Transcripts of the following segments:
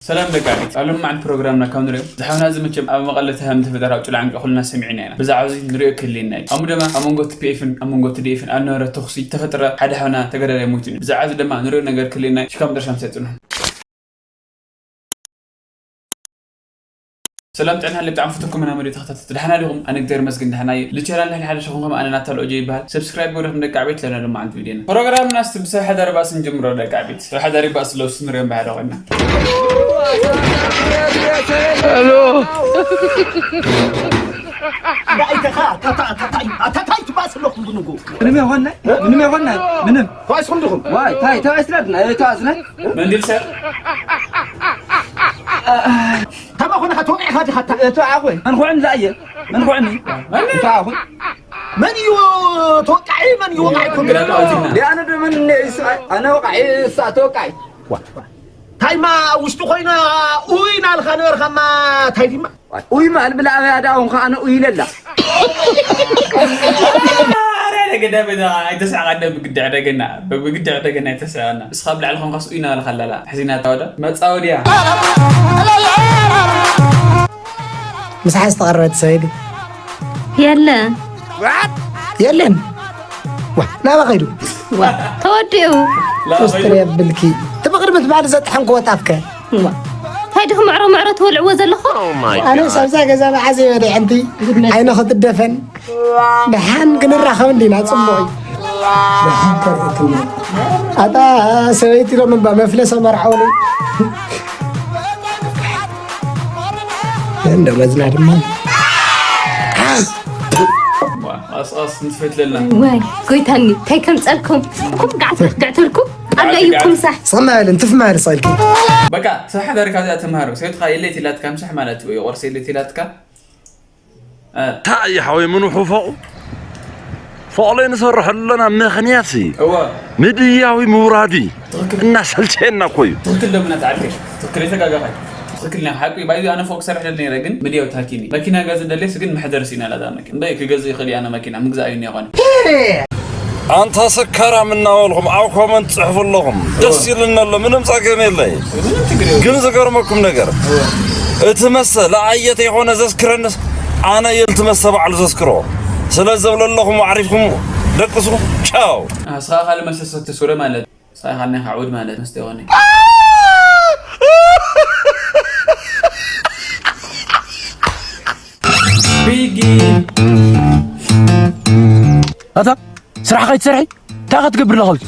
ሰላም ደቂ ዓበይቲ፣ ኣብ ሎማዓንቲ ፕሮግራምና ካብ ንሪኦ ዝሓውና እዚ መቸም ኣብ መቐለ ተሃም ተፈጠራ ጭላንቂ ኩልና ሰሚዕና ኢና። ብዛዕባ እዚ ንሪኦ ክህልየና እዩ። ኣሙ ደማ ኣብ መንጎ ቲ ፒ ኤፍን ኣብ መንጎ ቲ ዲ ኤፍን ኣብ ነበረ ተኹሲ ተፈጥረ ሓደ ሓውና ተጋዳላይ ሞይቱ እዩ። ብዛዕባ እዚ ድማ ንሪኦ ነገር ክህልየና እዩ። ሽካም ደርሻ ምሳይ ጽንሑ። ሰላም ጥዕና ሃለ ብጣዕሚ ፍቱኩም እና መሪ ተኸታተልቲ ደሕና ዲኹም? ኣነ እግዚኣብሔር ይመስገን ደሕና እየ። ልቻናል ናይ ሓደ ሸኹም ከም ኣነ ናታ ሎጆ ይበሃል። ሰብስክራይብ ገርኩም ደቂ ዓበይቲ ለና ሎማዓንቲ ቪድዮና። ፕሮግራምና እስቲ ብሰብ ሓዳሪ ባእሲ ንጀምሮ ደቂ ዓበይቲ። ሰብ ሓዳሪ ባእሲ ለው ስንሪኦም ባህዶ ኮይና። ሄሎ። እንታይ ኢኻ? ታታ-፣ ታታ-፣ ታታይ ትባስ ኣለኹም ብንጎ። ምንም ይሆን ናይ፣ ምንም ይሆን ናይ፣ ምንም። ተዋስኹም ዲኹም? ዋይ፣ ታይ፣ ተዋስና ድና፣ እ፣ ተዋስና? መንድል ሰብ? ተማ ኾነ ኸ ተወቂዕኻ ዲኻ? ታ-፣ እ፣ ተወዓ ኾይ፣ መንኹዕን ዛእየ፣ መንኹዕን። መን? ተወዓ ኾይ። መን እዩ ተወቃዒ? መን እዩ ወቃዒ? ኮን ግራ ተዋዚና። ዲኣነ ዶ መን እኔ ይስቃይ? ኣነ ወቃዒ፣ እሳ ተወቃዒ። ዋ። ታይማ ውሽጢ ኮይና ኡይ ናልካ ነበርካማ ታይ ዲማ? ኡይ ማል ብላ ያዳውን ከኣነ ኡይ ለላ። ኣረ፣ ደገዳ በዛ ኣይተሳዕቃና፣ ብግዲ ዕደገና፣ ብግዲ ዕደገና ኣይተሳዕቃና። እስኻ ብላዕሊ ኾንካስ ኡይ ናበልካ ኣላላ። ሕዚና ታወዳ መጻወድያ። ምሳሕ ዝተቐረበት ሰበይቲ የለ። የለን። ዋ፣ ናበ ኸይዱ? ዋ፣ ተወዲኡ። ላበ ቁስጥር ኸይዱ? የብልኪ። እቲ ብቕድሚ ትበሃል ዘጥሐንክዎ ጣፍከ? ዋ፣ እንታይ ድኹም ምዕሮ ምዕሮ ትወልዕዎ ዘለኹ? ኣነ ሳብዛ ገዛ መዓዘ እየ ወዲዐ እንቲ? ጉድ መስ- ዓይነ ክትደፈን። ደሓን ክንራኸብ እንዲና፣ ጽቡቕ እዩ። ደሓን ከርእየኩም። ኣታ ሰበይቲ ዶ ምባ መፍለሰ መርዓውኒ? እንደ መዝና ድማ። ዋ፣ ኣስ-፣ ኣስ-፣ ንትፈትለና። ወይ፣ ጎይታኒ፣ እንታይ ከምጸልኩም? ኩም ጋዕተ-፣ ጋዕተልኩም? ኣላ እዩ ኩምሳ። ሰማያል፣ እንትፍ ማያል ሳይልኪ። በቃ፣ ሰብ ሓዳርካ እዚኣ ተምሃሮ። ሰብትኻ የለይ ትላትካ፣ ምሳሕ ማለት እዩ። ቆርሲ የለይ ትላትካ። እ። እንታይ እዩ ሓወይ፣ ምኑ ሕፎቑ? ፎቕለይ ንሰርሐሉ ኣለና ምኽንያት እዩ። እወ። ምድያዊ ምውራድ እዩ። ትኽክል። እናሰልቸየና እኮ እዩ። ትኽክል ደምና ተዓልከ። ትኽክል የተጋጋኻይ። ትኽክል ናይ ሓቂ ባይዚ ኣነ ፎቅ ሰርሕ ደል ነይረ ግን ምድያዊ ታኪኒ። መኪና ገዝ እንደሌስ ግን መሕደር ሲና ላዛ መኪና። እምበይ ክገዝ ይኽእል ኣነ መኪና ምግዛእ እዩ ይኾነ። ኣንታ ሰካራም እናበልኹም ኣብ ኮመንት ጽሕፉ ኣለኹም። ደስ ይልን ኣሎ፣ ምንም ጸገም የለይ። ምንም ችግር የለውም። ግን ዝገርመኩም ነገር፣ እወ። እቲ መሰ ለኣየተ የኾነ ዘስክረንስ ኣነ የልቲ መሰ ባዕሉ ዘስክሮ። ስለ ዘብለለኹም ኣዕሪፍኩም ደቅሱ። ቻው። ኣስኻ ካልእ መሰ ሰተ ሱረ ማለት። ሳይኻል ናይ ካዕቡድ ማለት መስተ ይኾነ። ቢጊ። ኣታ፣ ስራሕኻ ኣይትሰርሒ? እንታይ ኢኻ ትገብር ኣለኻ ኣብዚ?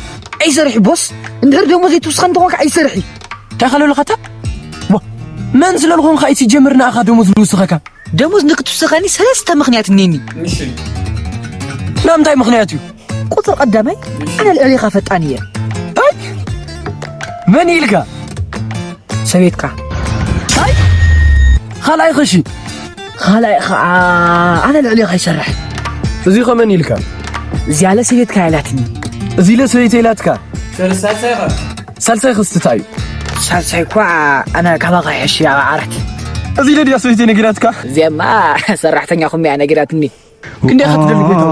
ኣይሰርሒ ቦስ፣ እንድሕር ደሞዝ ዘይትውስኸ እንተኾንካ ኣይሰርሒ። እንታይ ኢኻ ለብለኻታ? ዋ፣ መን ስለልኾንካ እዩ ሲጀምር ንኣኻ ደሞዝ ዝውስኸካ? ደሞዝ ንክትውስኸኒ ሰለስተ ምኽንያት እኒኒ። እሺ። ናምንታይ ምኽንያት እዩ? ቁፅሪ ቀዳማይ፣ ኣነ ልዕሌኻ ፈጣን እየ። ኣይ! መን ኢልካ? ሰቤትካ። ኣይ! ካልኣይ ኸሺ? ካልኣይ ኸዓ፣ ኣነ ልዕሌኻ ይሰርሕ። እዚ ኸ መን ኢልካ? እዚኣለ ሰቤትካ ኢላትኒ። እዚለ ሰበይተይ ኢላትካ? ሰለስታይ ሳይኻ? ሳልሳይ ክስቲ እንታይ እዩ? ሳልሳይ እኳ ኣነ ካባኻ ይሕሽ እያ ዓራት። እዚለ ድያ ሰበይተይ ነጊራትካ? እዚኣማ ሰራሕተኛኹም እያ ነጊራትኒ። ክንደይ ኢኻ ትደሊ ጎይታዊ?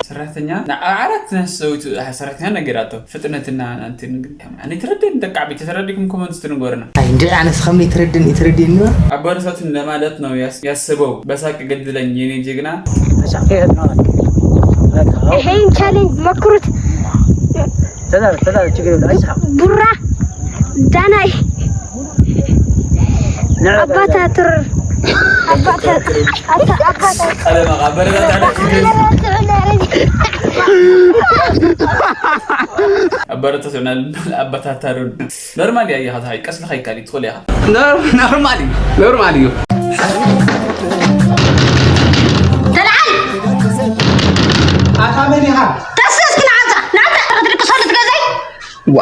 ሰራሕተኛ፣ ና-፣ ዓራት ናይ ሰበይቱ፣ ሰራሕተኛ ነጊራቶ። ፍጥነትና እንትን ግን፣ ኣነ ትረደን ደቂ ዓበይቲ ተረዲኩም ኮመንት ትንገሩና። ኣይ፣ እንዴ፣ ኣነስ ከም ይትረድን፣ ይትረድን ነው። አባረሳቱን ለማለት ነው ያስ-፣ ያስበው። በሳቅ ገድለኝ የኔ ጀግና። በሳቅ ገድለኝ። ይሄን ቻሌንጅ ሞክሩት። ተዛር፣ ተዛር፣ ችግር የለም፣ አይስሐቅ። ቡራ፣ ዳናይ፣ ነዐ፣ አባታትር፣ አባታትር፣ አታ-፣ አባታትር። ቀለማ፣ አበረታታ፣ ችግር የለም። አበረታታ፣ አበታታሩን። ኖርማል እያ፣ ኢኻ፣ ታይ፣ ቀስ ኢልካ ይካል፣ ትኽእል ኢኻ። ኖር-፣ ኖርማል እዩ፣ ኖርማል እዩ። ተለዓል! ኣታ መን ኢኻ? ተስስ ንዓንታ፣ ንዓንታ ክትልቅሰሉ ትገዛይ? ዋ፣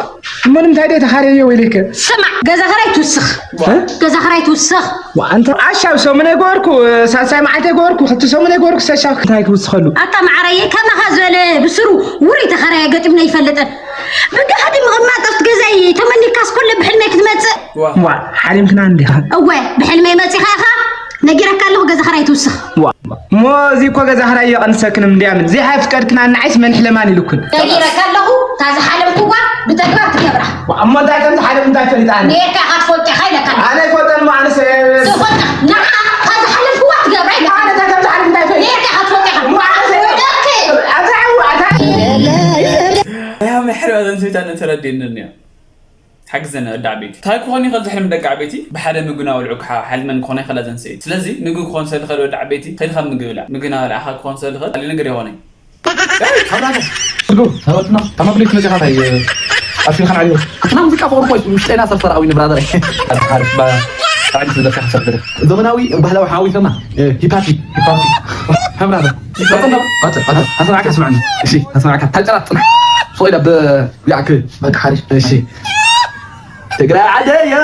እሞ ንምንታይ ደይ ተኻርየዮ ወይለይከ? ስማዕ፣ ገዛ ኸራይ ትውስኽ። እ? ገዛ ኸራይ ትውስኽ። ዋ፣ ኣንተ ዓሻ፣ ሰሙን ኣይገበርኩ፣ ሳልሳይ መዓልቲ ኣይገበርኩ፣ ክልተ ሰሙን ኣይገበርኩ፣ ሰሻ እንታይ ክውስኸሉ? ኣታ መዓረየ፣ ከማኻ ዝበለ ብስሩ ውሪ ተኻራየ ገጢምና ይፈልጥን። ብጋህዲ ምቕማጥ ኣብቲ ገዛይ ተመኒካስ ኩሉ ብሕልመይ ክትመጽእ። ዋ። ዋ፣ ሓሊምክና እንዲኻ። እወ፣ ብሕልመይ መጺኻ ኢኻ። ነጊረካ ኣለኹ፣ ገዛ ኽራይ ትውስኽ። ዋ፣ እሞ እዚ እኮ ገዛ ኽራይ የቐንሰክን እንድያምን። ዘይሓፍቀድክና ንዓይስ መን ሕለማን ኢሉክን። ነጊረካ ኣለኹ፣ እታ ዝሓለምኩዋ ብተግባር ትገብራ። ዋ፣ እሞ እንታይ ከም ዝሓለፍ እንታይ ፈሊጥ ኣነ? ኔርካ ኢኻ ትፈልጦ ኢኻ ኢለካ ኣለኹ። ኣነ ኣይፈልጠን እሞ ኣነስ፣ እ፣ ትፈልጣ። ንዓ እታ ዝሓለምኩዋ ትገብራ ኢለካ። ኣነ እንታይ ከም ዝሓለፍ እንታይ ፈሊጥ? ኔርካ ኢኻ ትፈልጦ ኢኻ። እሞ ኣነስ፣ እ፣ ወደቅኪ። ኣታ፣ ኣታ። ኣያ፣ ምሕረት ኣንስቢታ ነተረዲእንን እያ። ሓግዘና ወዲ ዓበይቲ። እንታይ ክኾን ይኽእል ዝሕልም ደቂ ዓበይቲ? ብሓደ ምግቢ ናበልዑ ክሓ-፣ ሓልመን ክኾና ይኽእላ እዘን ሰበይቲ። ስለዚ ምግቢ ክኾን ስለ ዝኽእል ወዲ ዓበይቲ፣ ከይድካ ምግቢ ብላዕ። ምግቢ ናበላዕካ ክኾን ስለ ዝኽእል፣ ካልእ ነገር ይኾነ። ኣውራዶ። እርጎ፣ ሰባትና፣ ታማ ብለይት መጺኻ ታይ፣ ኣፊልካ ንዓዮ። ኣትና ሙዚቃ ፍቕሪ እኮ ውሽጠና ሰርሰር ኣዊኒ ብራዘር። ኣሪፍ፣ ኣሪፍ፣ ባ-፣ ብጣዕሚ ትደርፊ ሓሰር ደርፊ። ዘመናዊ ባህላዊ ሓዊስና፣ እ፣ ሂፓፒ፣ ሂፓፒ። ሀብራዘር። ቀጥሎ፣ ቀጥሎ፣ ቀጥሎ። ኣስማዕካ፣ ኣስማዕኒ። እሺ፣ ኣስማዕካ። ታጨራት ጽናሕ። ፎይዳ ብ-፣ ያክ። በቃ ሓሪፍ። እሺ። ትግራይ ዓደዮ።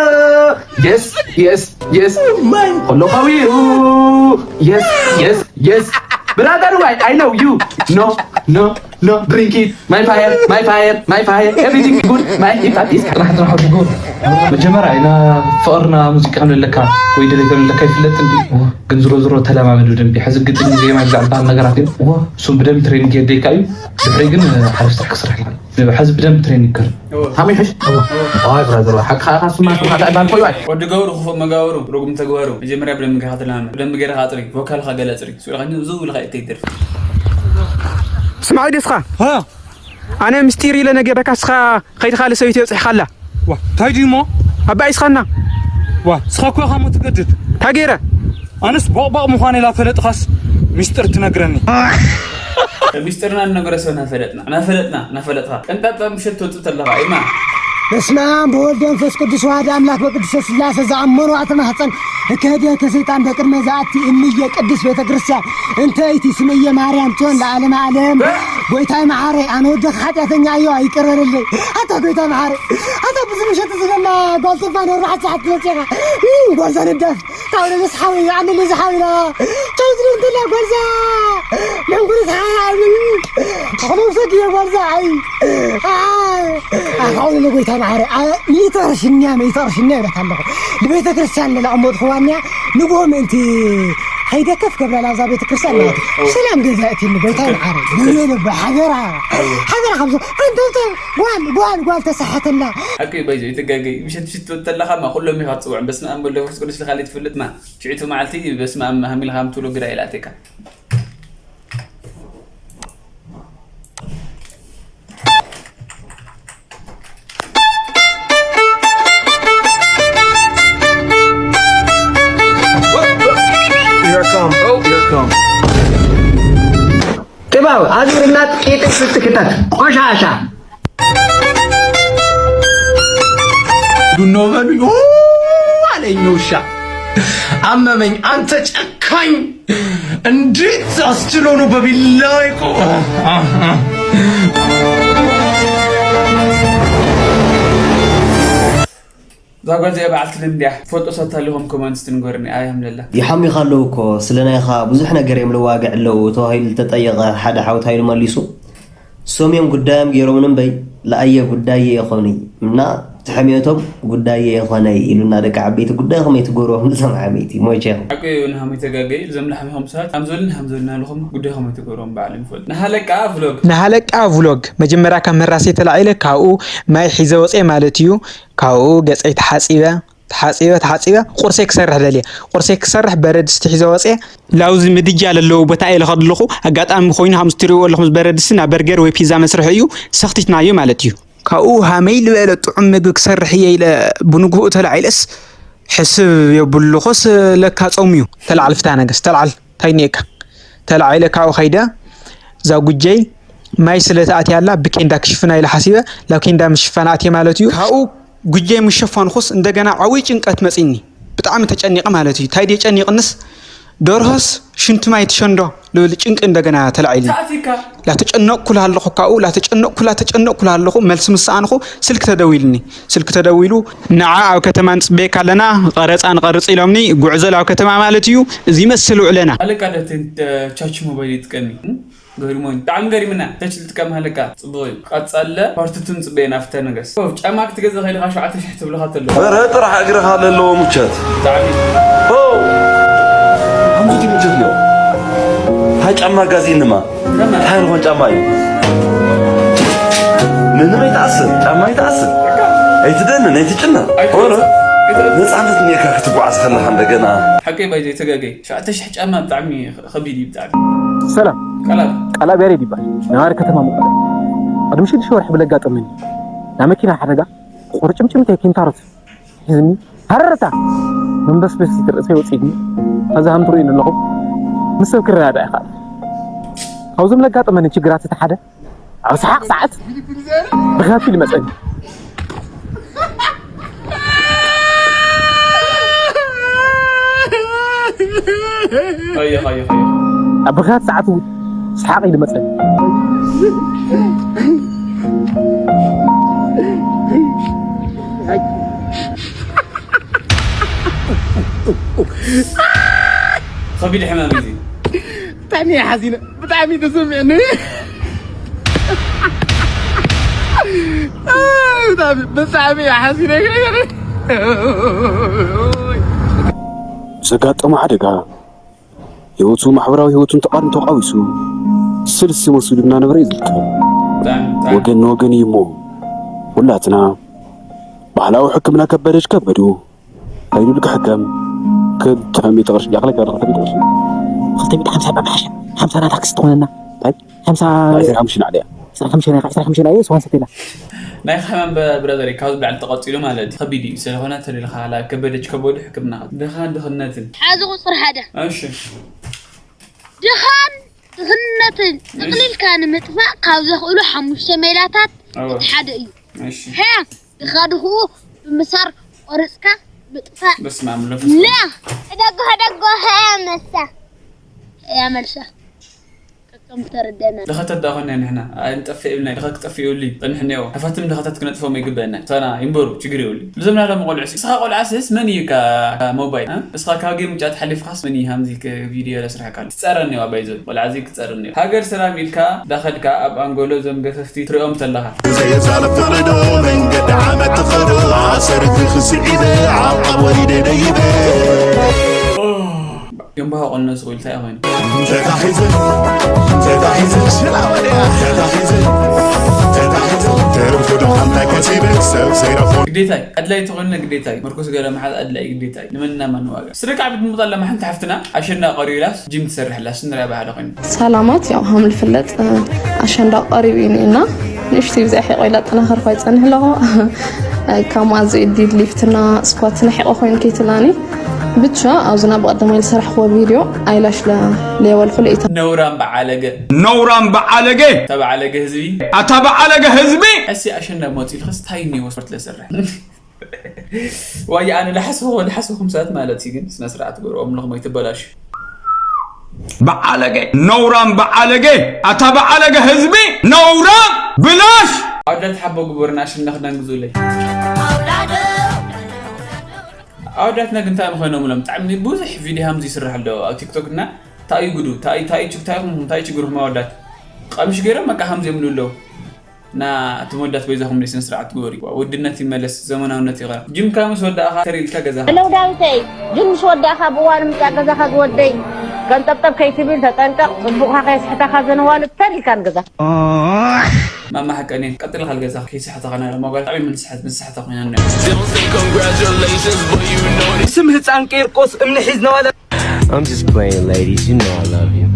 የስ፣ የስ፣ የስ። ከሎ ከዊሩ። የስ፣ የስ፣ የስ። ብራዘር ዋይ፣ I know you. No, no, no, drink it. My fire, my fire, my fire. Everything good. My hip hop is ጥራሕ ጥራሕ ትጉር። መጀመርያ ኢና ፍቕርና ሙዚቃ ንብለካ ወይ ድሌት ንብለካ ይፍለጥ እንዲ። ግን ዝሮ ዝሮ ተለማመድ ብደንቢ። ሕዚ ግጥም ዜማ ብዛዕባ ዝበሃል ነገራት እዩ። እሱም ብደንቢ ትሬኒንግ የድልየካ እዩ። ድሕሪ ግን ሓረስታ ክስራሕ ይኽእል። ሕዚ ብደንብ ትሬኒንግ ገር። እዎ። ሃመይ ሕሽ? እዎ። እዎ። ኣይ ብራዘር፣ ሓቅኻ ኢኻ፣ ስማ ስምካ እንታይ ባል ኮይኑ ኣይ። ወዲ ገብሩ ክፉእ መጋብሩ፣ ርጉም ተግባሩ። መጀመርያ ብደንብ ጌርካ ተለማመድ። ብደንብ ጌርካ ኣጽሪ፣ ቮካልካ ገለ ኣጽሪ። ሱቕ ኢልካ ዝው ኢልካ እተይ ትደርፍ። ስማዕ ደስኻ። ሃ? ኣነ ምስጢር ኢለ ነጌረካ፣ እስኻ ከይድካ ልሰበይቲ የብጽሕካላ። ዋ፣ እንታይ ድዩ እሞ? ኣባይ እስኻና። ዋ፣ እስኻ እኮ ኢኻ እሞ ትገድድ። እንታይ ገይረ? ኣነስ ቦቕባቕ ምዃነይ ላፈለጥኻስ ሚስጥር ትነግረኒ። ሚስጥርና ንነግሮ ሰብ ናፈለጥና፣ ናፈለጥና፣ ናፈለጥኻ። ቅንጣጣ ምሸት ትወጽእ ተለኻ፣ ኢማ። በስመ አብ ወወልድ ወመንፈስ ቅዱስ ወአሐዱ አምላክ በቅድስተ ሥላሴ ዘአመኑ አትማህፀን እከህድየ ከሰይጣን በቅድመ ዘአቲ እምየ ቅድስት ቤተ ክርስቲያን እንተ ኢቲ ስምየ ማርያም ጽዮን ለዓለመ ዓለም። ጎይታይ መሓረይ፣ ኣነ ወደኻ ሓጢኣተኛ እዮ፣ ይቅር በለለይ። ኣታ ጎይታ መሓረይ፣ ኣታ ብዙ ምሸት ዝለና ጓል ጥፋን ወርባሕ ሰዓት ትመጽኻ። እም፣ ጓል ዘነዳፍ። ታውረ ምስ ሓወይ ኣነ ምስ ሓወይና ቻው ዝብል እንተላ ጓልዛ መንጉርት ሓወይ ኣኽሎም ሰግየ ጓልዛ ኣይ ኣይ ኣኻውነ ጎይታ ማሕረ ሚእቲ ቅርሽኛ ሚእቲ ቅርሽኛ ይብለካ ኣለኹ። ንቤተ ክርስቲያን ለላ እሞ ትኽዋንያ ንግሆ ምእንቲ ከይደ ከፍ ገብራ ላብዛ ቤተ ክርስቲያን ማለት እዩ። ሰላም ገዛ እትኒ ጎይታ ማሕረ ንብሎ ነበር ሓገራ ሓገራ ካብዞ ኣንተ ጓል ጓል ጓል ተሳሓተላ ሓቂ በይዞ ይትጋገይ ምሸት ምሸት ትወተለኻ ማ ኩሎም ኢኻ ትጽውዕም በስመ ኣብ ወወልድ ወመንፈስ ቅዱስ ኢልካ ትፈልጥ ማ ሽዕቱ መዓልቲ በስመ ኣብ ሃሚልካ ምትብሎ ግዳ ኢላቴካ። Here I come. Oh, here I come. ጥበብ ኣዙርና ጥቂት ስትክተት ቆሻሻ ዱኖ በሉኝ ኡ አለኝ ውሻ። አመመኝ አንተ ጨካኝ። እንዴት አስችሎ ነው በቢላ ይቆ- እዛ ጓል እዚኣ በዓልቲ ልምዲ እያ። ትፈልጦ ሰብ ተልዮም ኮመንት ትንገርኒ ኣያ ምለላ። ይሓሙኻ ኣለዉ እኮ ስለ ናይኻ ብዙሕ ነገር እዮም ልዋግዕ ኣለዉ ተባሂሉ ዝተጠየቐ ሓደ ሓው እንታይ ኢሉ መሊሱ? እሶም እዮም ጉዳዮም ገይሮምን እምበይ ለኣየ ጉዳየ የኾነይ እና እቲ ሕሜቶም ጉዳየ የኾነይ ኢሉና ደቂ ዓበይቲ ጉዳይ ከመይ ትገብርዎም ንዞም ሓመይቲ ሞይቼኹም። ሓቂ እዩ ንሃመይ ተጋገይ እዞም ላሕሚ ኹም ሰባት ሃምዞልን ሃምዞልን ኣለኹም ጉዳይ ከመይ ትገብርዎም በዓል ይፈልጥ ንሃለቃ ቭሎግ። ንሃለቃ ቭሎግ መጀመርያ ካብ ምህራሰይ ተላዒለ ካብኡ ማይ ሒዘ ወፅየ ማለት እዩ። ካብኡ ገፀይ ተሓፂበ ተሓፂበ ተሓፂበ ቁርሰይ ክሰርሕ ደልየ። ቁርሰይ ክሰርሕ በረድስቲ ሒዘ ወፅየ። ላውዚ ምድጃ ለለዎ ቦታ እየ ልኸድ ኣለኹ። ኣጋጣሚ ኮይኑ ከምዚ ትሪእዎ ኣለኹም በረድስቲ ናብ በርገር ወይ ፒዛ መስርሒ እዩ። ሰኽቲትናዮ ማለት እዩ። ካብኡ ሃመይ ልበለ ጥዑም ምግቢ ክሰርሕ እየ ኢለ ብንግህኡ ተላዒለስ ሕስብ የብልኹስ ለካ ጾም እዩ። ተላዓል ፍታ ነገስ ተላዓል። እንታይ እኒኤካ? ተላዒለ ካብኡ ኸይደ እዛ ጉጀይ ማይ ስለ ትኣትያላ ብኬንዳ ክሽፍና ኢለ ሓሲበ ላብ ኬንዳ ምሽፋን ኣትየ ማለት እዩ። ካብኡ ጉጀይ ምሸፈንኹስ እንደገና ዓብይ ጭንቀት መፂኒ። ብጣዕሚ ተጨኒቐ ማለት እዩ። እንታይ ድየ ጨኒቕንስ ደርሆስ ሽንቲ ማይ ትሸንዶ ልብል ጭንቂ እንደገና ተላዒልኒ። ተኣቲካ ላተጨነቕኩ ላሃለኹ ካብኡ ላተጨነቕኩ ላተጨነቕኩ ላሃለኹ መልሲ ምስ ሰኣንኹ ስልኪ ተደዊልኒ። ስልኪ ተደዊሉ ንዓ ኣብ ከተማ ንፅበየካ ኣለና ቀረፃ ንቐርፅ ኢሎምኒ። ጉዕዞ ላብ ከተማ ማለት እዩ። እዚ ይመስል ውዕለና። ኣለቃ ዶ ተ-፣ ተ-፣ ቻች ሞባይል ይጥቀም እዩ? እም? ገሪሞኒ። ብጣዕሚ ገሪምና። ተች ዝጥቀም ኣለቃ። ጽቡቕ እዩ። ቀጻለ ፓርት ቱ ንጽበየና ፍተ ነገስ። ኦ፣ ጫማ ክትገዝእ ከይድኻ ሸውዓተ ሽሕ ትብልኻ ተሎ። ኧረ ጥራሕ እግርኻ ለለዎ ሙቸት። ብጣዕሚ። ኦ! ምንድን ነው? ታ ጫማ ጋዜንማ ታይ ዝኾን ጫማ እዩ? ምንም ኣይትኣስር፣ ጫማ ኣይትኣስር። ኣይትደንን፣ ኣይትጭነቕ። ወረ ነፃነት እኒኤካ ክትጓዓዝ ከለኻ እንደገና። ሓቀይ ባይዘይ ተጋገይ። ሸውዓተ ሽሕ ጫማ ብጣዕሚ ከቢድ እዩ፣ ብጣዕሚ። ሰላም። ቃላብ። ቃላብ ያሬድ ይባል። ነባሪ ከተማ መቐለ። ቅድሚ ሽዱሽተ ወርሒ ብለጋጠመኒ ናይ መኪና ሓደጋ ቁርጭምጭሚተይ ኪንታሮት ሒዝኒ ሃረረታ። መንበስበሲት ርእሰይ ወፂእኒ። ከዛ ከም ትርእዩኒ ኣለኹም፣ ምስ ሰብ ክረዳዳእ ይኽእል። ካብዞም ለጋጠመኒ ችግራት እቲ ሓደ፣ ኣብ ሰሓቕ ሰዓት ብኻፊል ይመፀኒ። ኣየ፣ ኣየ፣ ኣየ። ኣብ ብኻት ሰዓት እውን ሰሓቕ ኢሉ መፀኒ። ከቢድ ሕማም እዩ እዚ። ብጣዕሚ እየ ሓዚነ፣ ብጣዕሚ ተሰሚዕኒ። ብጣዕሚ፣ ብጣዕሚ እየ ሓዚነ። ዘጋጠሞ ሓደጋ ህይወቱ፣ ማሕበራዊ ህይወቱን ተቓርንቶ ቃዊሱ ስልሲ መሲሉ እናነበረ እዩ ዝርከብ። ብጣዕሚ፣ ብጣዕሚ። ወገን ንወገን እዩ እሞ፣ ሁላትና ባህላዊ ሕክምና ከበደች ከበዱ ከይዱ ልክሕከም። ክልተ ሚእቲ ቅርሺ ዳኽለ ጋር ክልተ ሚእቲ ቅርሺ። ክልተ ሚእቲ ሓምሳ ብሓምሳ፣ ሓምሳ ናታ ክስ ትኾነና። እንታይ? ሓምሳ። ናይ ዕስራ ሓሙሽተ ናዕሊያ። ዕስራ ሓሙሽተ ናይ፣ ዕስራ ሓሙሽተ ናይ፣ ስዋን ሰቴላ። ናይ ሕማም በ-፣ ብራዘር፣ ካብ ዝብላዕ ተቐፂሉ ማለት እዩ። ከቢድ እዩ። ስለኾነ ተደልኻ ላ ከበደች ከበዱ ሕክምና። ድኻን ድኽነትን። ሓዚ ቁፅሪ ሓደ። እሺ። ድኻን ድኽነትን እሺ። ጥቕሊልካ ንምጥፋእ ካብ ዘኽእሉ ሓሙሽተ ሜላታት እወ። እቲ ሓደ እዩ። እሺ። ሀ፣ ድኻ ድኽኡ ብምሳር ቆርጽካ ምጥፋእ። በስመ አብ መንፈስ ለ፣ ቅዱስ። ደጎ ደጎ፣ ሀ፣ መሳ። ያ መልሳ። ከከም ተረደና። ድኸተት ዳ ኾና ንሕና፣ ኣይንጠፍእ ኢልና፣ ድኸት ክጠፍእ ይብሉ፣ ጸንሕ እኒኦ። ሃፋትም ድኸታት ክነጥፎም ይግበአና። ሳና ይንበሩ፣ ችግር ይብሉ። ልዘምና ሎም ቆልዑ ሲ፣ እስኻ ቆልዓ ስስ መን እዩ ካ ሞባይል? እ? እስኻ ካብ ጌም ምጫት ሓሊፍኻስ መን እዩ ሃምዚ ክ-፣ ቪዲዮ ለስራሕካ ኣሎ? ትጸረኒ ዋ ባይዞ፣ ቆልዓ እዚ ትጸረኒ። ሃገር ሰላም ኢልካ ዳኸድካ ኣብ ኣንጎሎ ዞም ገፈፍቲ ትሪኦም ተለኻ። ዘየዛለፍ ተረዶ መንገዲ ዓመት ተኸዶ ኣሰርግ ክስዒደ ዓብ ወሊደ ደይበ። የምባሆ ቆነሱ ኢልታ ይኾይኑ። ተታሒዘ፣ ተታሒዘ፣ ሽላ ወዲያ፣ ተታሒዘ፣ ተታሒዘ፣ ተርፉ ደኻምታ ከሲበ ሰብ ዘይረፎ። ግዴታይ፣ ኣድላይ ተኾይነ ግዴታይ፣ ምርኩስ ገለ መሓዝ ኣድላይ ግዴታይ፣ ንመንና መን ዋጋ። ስደካ ዓብድ ምጣል ለማሕንቲ ሓፍትና፣ ኣሸንዳ ቀሪላስ፣ ጅም ትሰርሕላስ፣ ንሪያ ባህለ ኮይኑ። ሰላማት፣ ያው ሃም ልፍለጥ፣ ኣሸንዳ ቀሪቡ እዩ እና ንእሽተይ ብዝሕ ቆይላ ጠናኸርኳ ይጸንሕ ኣለኹ። ካብ ማዚ ዲድ ሊፍትና ስኳትና ሒቆ ኮይኑ ከይትላኒ። ብቻ ኣብዚ ናብ ቀዳማይ ዝሰራሕክዎ ቪድዮ ኣይላሽ ለ-፣ ሌወል ፍልኢታ። ነውራም በዓለገ። ነውራም በዓለገ። ተበዓለገ ህዝቢ። ኣታ በዓለገ ህዝቢ። እሲ ኣሸንዳ ሞት ኢልክስ ታይ ኒው ስፖርት ለሰርሕ። ዋይ ኣነ ለሓስብኹ፣ ለሓስብኹም ሰባት ማለት እዩ ግን ስነ ስርዓት ገርኦም ለኹም ኣይትበላሹ። በዓለገ፣ ነውራም በዓለገ፣ ኣታ በዓለገ ህዝቢ፣ ነውራም ብላሽ። ኣውዳት ሓቦ ግበሩና፣ ሽና ክዳን ግዙለይ። ኣውዳትና ግን እንታይ ምኾይኖም ብሎም? ብጣዕሚ ብዙሕ ቪድዮ ሃምዚ ይስራሕ ኣሎ ኣብ ቲክቶክ እና፣ እንታይ እዩ ጉዱ? እንታይ፣ እንታይ ችግ-፣ እንታይ ኹም-፣ እንታይ ችግርኩም ኣወዳት? ቀምሽ ገይሮም በቃ ሃምዚ የምሉ ኣለዉ። እና እቲ መወዳት በይዛኹም ደይ ስነ ስርዓት ግበሩ። ወድነት ይመለስ፣ ዘመናውነት ይቐር። ጅምካ ምስ ወዳእኻ ተር ኢልካ ገዛኻ። ሄሎ ዳዊተይ፣ ጅም ምስ ወዳእኻ ብእዋኑ ምጻእ ገዛኻ ዝወደይ። ቀንጠብጠብ ከይትብል ተጠንቀቕ፣ ጽቡቕኻ ከየስሕታኻ ዘንዋልድ ተር ኢልካ ንገዛኻ። ማማ ሓቀኔ፣ ቀጥልካ ልገዛኻ ከይስሕታኻ ናይ ሞባይል ዓብዪ ምንስሕት፣ ምንስሕታ ኮይና እኒኣ። Don't say congratulations, but you know this. ስም ህፃን ቂርቆስ እምኒ ሒዝና ዋላ I'm just playing, ladies. You know I love you.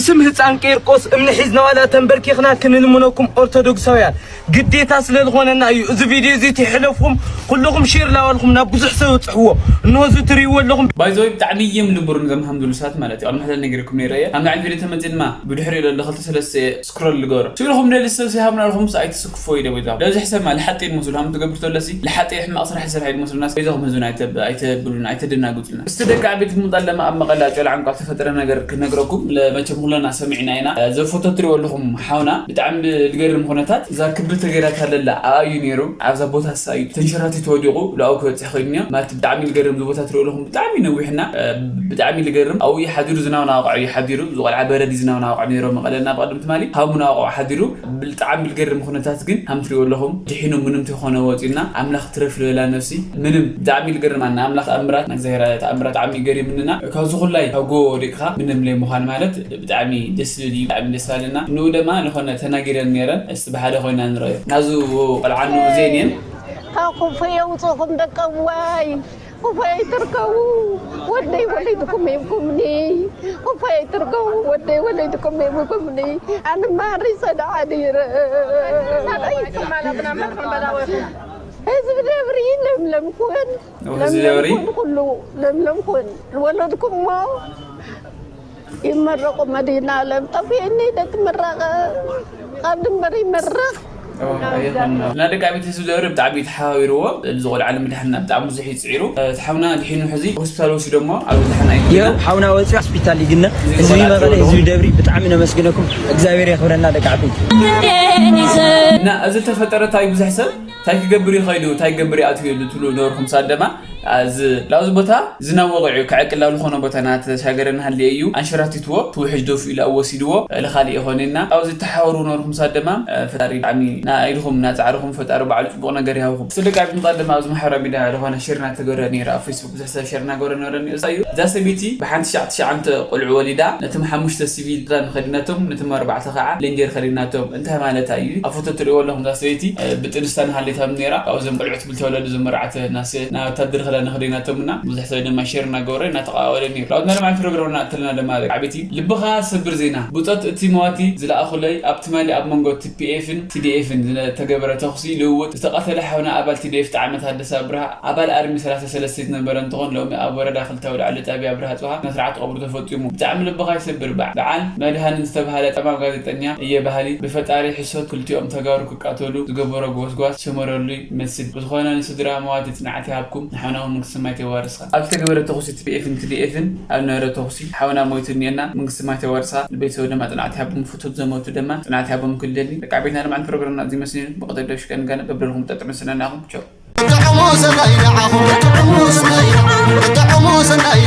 ስም ህፃን ቂርቆስ እምኒ ሒዝና ዋላ ተንበርኪኽና ክንልምነኩም ኦርቶዶክሳውያን ግዴታ ስለ ዝኾነና እዩ። እዚ ቪድዮ እዚ ትሕለፍኩም ኩልኹም ሼር ላዋልኩም ናብ ብዙሕ ሰብ በፅሕዎ። እንሆ እዚ ትርእይዎ ኣለኹም። ባይዘወይ ብጣዕሚ እዮም ልቡር ንዘም ሃምዝሉ ሰባት ማለት እዩ። ኣብ ማሕለል ነጊርኩም ነይረ እየ። ኣብ ላዕሊ ቪድዮ ተመፅእ ድማ ብድሕሪኡ ዘሎ ክልተ ሰለስተ ስክሮል ልገሮ። ስግርኹም ደሊ ሰብ ሲሃምና ኣለኹም ስ ኣይትስክፎ እዩ ደቦይዛ። ለዚ ሕሰብ ማለት ሓጢ መስሉ ሃም ትገብር ተለሲ ለሓጢ ሕማቕ ስራሕ ዝሰርሐ መስሉና በይዛኹም ህዝብና ኣይተ-፣ ኣይተብሉን ኣይተደናግጹና። እስቲ ደቂ ዓበይቲ ትምጣ ኣለማ ኣብ መቐለ ጨላ ዕንቋ ዝተፈጠረ ነገር ክነግረኩም ለመቸም ኩለና ሰሚዕና ኢና። ዘፎቶ ትሪእዎ ኣለኹም ሓውና ብጣዕሚ ዝገርም ኩነታት እዛ ክብቲ ተገይራታ ለላ ኣብኣ እዩ ነይሩ። ኣብዛ ቦታ እሳ እዩ ተንሸራቲቱ ወዲቑ፣ ብላኡ ክበፅሕ ኮይኑ እኒኦ። ማለት ብጣዕሚ ልገርም፣ እዚ ቦታ ትሪኡ ኣለኹም ብጣዕሚ ነዊሕና፣ እ፣ ብጣዕሚ ልገርም። ኣብኡ እዩ ሓዲሩ፣ ዝናብ ናወቕዖ እዩ ሓዲሩ። እዚ ቆልዓ በረድ እዩ፣ ዝናብ ናወቕዖ ነይሩ መቐለና ብቐደም ትማሊ። ሃሙ ናወቕዖ ሓዲሩ፣ ብጣዕሚ ልገርም ኩነታት ግን ሃም ትሪኡ ኣለኹም ድሒኑ ምንም ተይኮነ ወፂኡና። ኣምላኽ ትረፍ ልበላ ነፍሲ። ምንም ብጣዕሚ ልገርም ኣና ኣምላኽ ተኣምራት፣ ንእግዚኣብሔር ተኣምራት ብጣዕሚ ገሪምንና። ካብዚ ኩላይ ካብ ጎቦ ወዲቕካ ምንም ለይ ምዃን ማለት ብጣዕሚ ደስ ዝብል እዩ፣ ብጣዕሚ ደስ ባለና። ንኡ ደማ ዝኾነ ተናጊረን ነይረን፣ እስቲ ብሓደ ኮይና ንረኣዮ። ናዙ ቆልዓ ንኡ ዜን እየን። ካብ ክፉ የውፅኹም ደቀዋይ፣ ክፉ ኣይትርከቡ። ወደይ ወሊድኩም ሂብኩምኒ፣ ክፉ ኣይትርከቡ። ወደይ ወሊድኩም ሂብኩምኒ፣ ኣነ ማሪ ሰዳ ሓዲረ። ህዝቢ ደብሪ ለምለም ኩን፣ ህዝቢ ለምለም ደብሪ? ኩን፣ ኩሉ ለምለም ኩን። ወለድኩሞ ይመረቑ መድህን ዓለም ጠፊእኒ ደቂ ምረቐ ካብ ድንበር ይመረቕ። ኦ፣ ኣይኹን። እና ደቂ ቤት ህዝቢ ደብሪ ብጣዕሚ እዩ ተሓባቢርዎ። እዚ ቆልዓ ንምድሓንና ብጣዕሚ ብዙሕ እዩ ፅዒሩ። እቲ ሓውና ድሒኑ ሕዚ ሆስፒታል ወሲዶሞ ኣብ ዝሓና እዩ። ይኸው ሓውና ወፂኡ ሆስፒታል ይግነ። እዚ ህዝቢ ቆልዓ መቐለ፣ ትብሎ ህዝቢ ደብሪ ብጣዕሚ ነመስግነኩም። እግዚኣብሔር የኽብረና ደቂ ዓበይቲ። እና እዚ ተፈጠረ እንታይ ብዙሕ ሰብ እንታይ ክገብር ይኸይዱ፣ እንታይ ክገብር ይኣትዩ ኢሉ ትብሉ ነበርኩም ሳደማ። እዚ ላብዚ ቦታ ዝናብ ወቂዑ ክዕቅል ኣብ ዝኾነ ቦታ እናተሻገረ እናሃለየ እዩ ኣንሸራቲትዎ፣ እቲ ውሕጅ ደፊኡ ኢሉ ኣብ ወሲድዎ፣ እለ ካልእ ይኾነና። ኣብዚ ተሓወሩ ነበርኩም ሳደማ፣ ፈጣሪ ብጣዕሚ ና ኢድኹም፣ ና ጻዕርኹም ፈጣሪ ባዕሉ ጽቡቕ ነገር ይሃብኹም። ስለ ደቂ ዓበይቲ ምጻእ ድማ ኣብዚ ማሕበራዊ ሚድያ ዝኾነ ሼር እናተገበረ ነይሩ፣ ኣብ ፌስቡክ ብዙሕ ሰብ ሼር እናገበረ ነበረ ነይሩ። እሳ እዩ፣ እዛ ሰበይቲ ብሓንቲ ሻዕ ትሽዓተ ቆልዑ ወሊዳ፣ ነቶም ሓሙሽተ ሲቪል ክዳን ከዲናቶም፣ ነቶም ኣርባዕተ ከዓ ሌንጀር ከዲናቶም። እንታይ ማለት እዩ? ኣብ ፎቶ ትርእይዎ ኣለኹም፣ እዛ ሰበይቲ፣ እ፣ ብጥንስታ ንሃሌታ ነይራ። ካብኡ እዞም ቆልዑ ትብል ተወለዱ፣ እዞም መርዓተ እናስየ፣ ናብ ወታደር ክዳን ከዲናቶም እና ብዙሕ ሰብ ድማ ሼር እናገበረ እናተቃወለ ነይሩ። ካብኡ ናይ ሎማዓንቲ ፕሮግራምና እትልና ድማ ዓበይቲ ልብኻ ሰብር ዜና። ብጾት እቲ መዋቲ ዝለኣኹለይ ኣብ ትማሊ ኣብ መንጎ ቲ ፒ ኤፍን ቲ ዲ ኤፍን ዝተገበረ ተኹሲ ልውውጥ ዝተቐተለ ሓውና ኣባል ቲ ዲ ኤፍ ጣዕመ ታደሰ ኣብርሃ ኣባል ኣርሚ ሰላሳ ሰለስተ ዝነበረ እንትኾን፣ ሎሚ ኣብ ወረዳ ክልተ ኣውላዕሎ ጣብያ ኣብርሃ ጽሃ ስነ ስርዓት ቀብሩ ተፈጺሙ። ብጣዕሚ ልብኻ ይሰብር። በዓ-፣ በዓል መድሃንን ዝተብሃለ ጠማም ጋዜጠኛ እየ በሃሊ፣ ብፈጣሪ ሕሶት ክልቲኦም ተጋሩ ክቃተሉ ዝገበሮ ጎስጓስ ሽመረሉ ይመስል። ብዝኾነ ንስድራ መዋቲ ጽንዓት ይሃብኩም፣ ንሓውና እውን መንግስቲ ሰማይ የዋርስካ። ኣብ ዝተገበረ ተኹሲ ቲ ፒ ኤፍን ቲ ዲ ኤፍን ኣብ ነበረ ተኹሲ ሓውና ሞይቱ እኒኤና፣ መንግስቲ ሰማይ የዋርስካ፣ ንቤተሰቡ ድማ ጽንዓት ይሃብኩም፣ ፍቱት ዘመቱ ድማ ጽንዓት ይሃቦም ክልል። ደቂ ዓበይትና ልማዕንቲ ፕሮግራምና ኣብዚ መሲሉ። ብቐደም ደሽ ከንጋነ በብረልኩም ጠጥዑ ስነናኹም። ቸው። ጥዑሙ ሰናይ ንዓኹም፣ ጥዑሙ ሰናይ፣ ጥዑሙ ሰናይ